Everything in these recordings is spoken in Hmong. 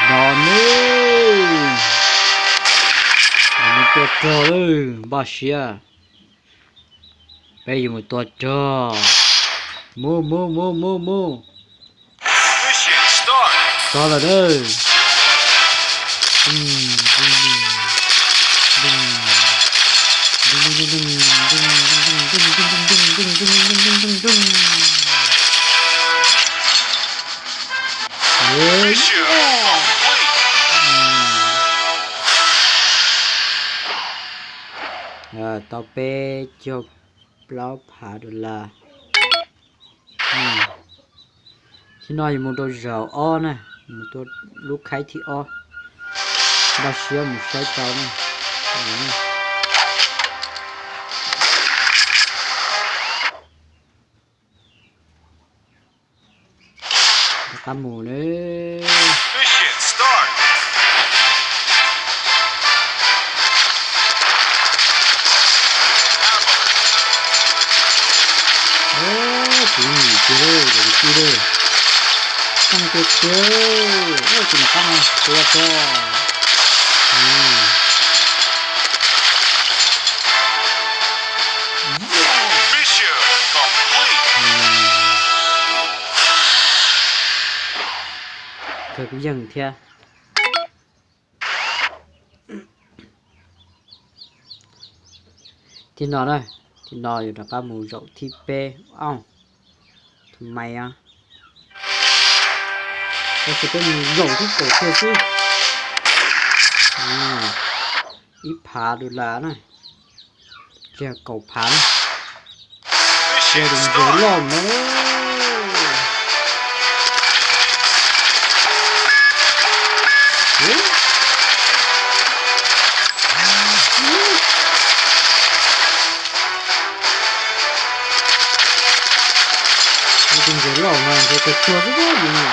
No nawb, yuav mus tua rog lawm, npaj siab. Peb yuav mus tua rog. Mus mus mus mus mus. Txog lawm nawb. Tau peb caug plaub phav dollar. Thib no yuav mus rau zaum ob na, mus tua lub khaib thib ob. Npaj siab mus saib tau na. Rov qab mus na. Kuv nim kiag lawm, kuv tij lawm. Qab tiag tiag, tus nram qab no tua tso. Kawg kuj yeej thiab. Thib no na, thib no yuav rov qab mus zaum thib peb. Au, thaum mais os, tab sis peb mus zaum thib kaum kiag xwb. Ib phav dollar na, tsis yog kaum phav na. Tus ntses loj no. Tus ntses loj no ntses tuag tuag xwb.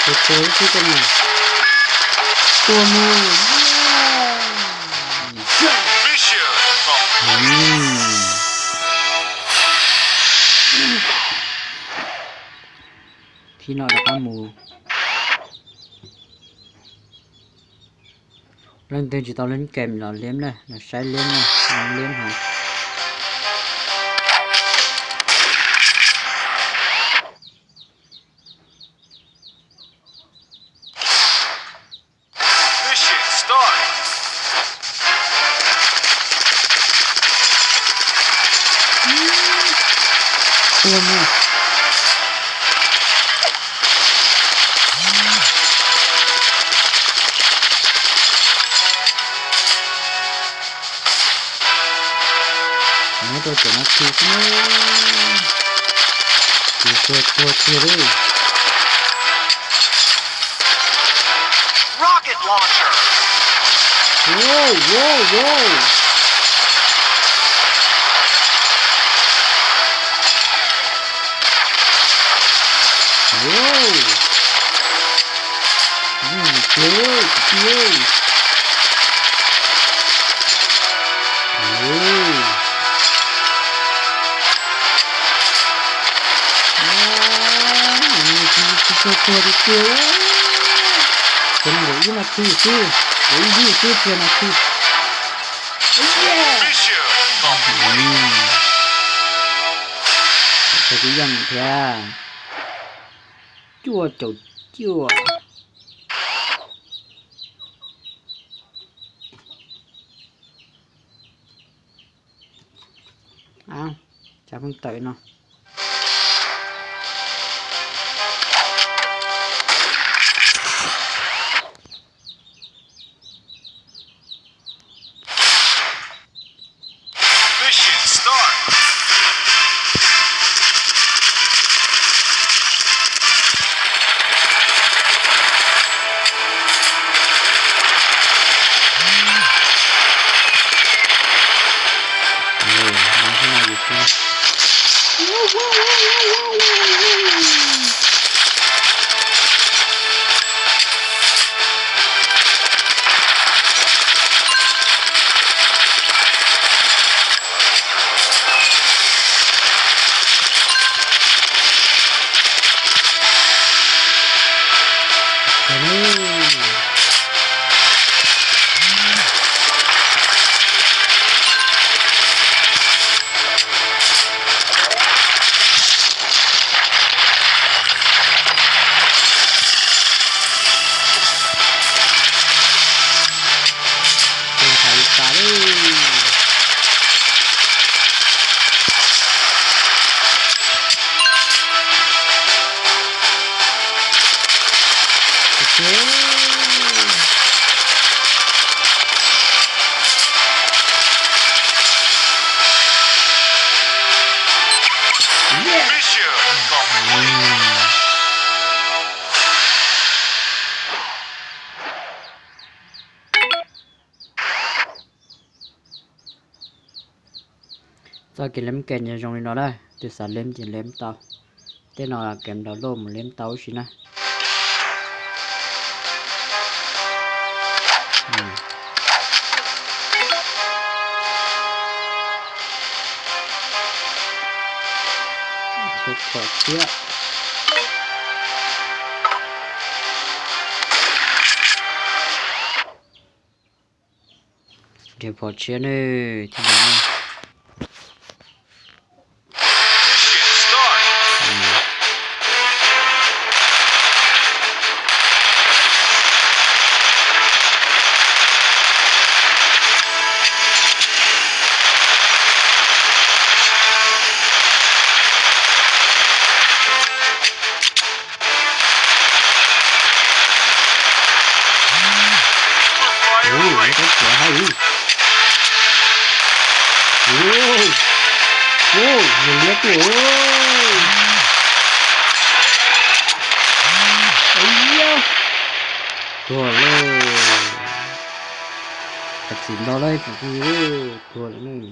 Tus tua xwb, tus no tua mus. Thib no rov qab mus. Leej twg tsis tau leej game los liab na, los saib liab na, liab heev. Tua mus. Muab rau cov no khi xwb na. Tus tuag tuag tiag li. Rocket launcher. Wow, wow, wow. Wow. Tus no nws tiag, tus tiag. Wow. Tsis tshua tuag tiag tiag. Ces no lawv ib no khi xwb, lawv ib vib xwb tsis yog no khi. Tau kuv yeej thiab. Cuaj caum cuaj. Cov pheej tawm no. Mission start. Ua Txoj kev lem kem ces zoo li no na, tus xav lem ces lem tau. Tej no kev download mus lem tau ib si na. Thiab phom tshiab. Nrhiav phom tshiab nawb, thiab ntawd na. Ua, nws liab tuaj. Tuag lawm. Khav txim ntau lawm, kuv kuj tuag lawm ne.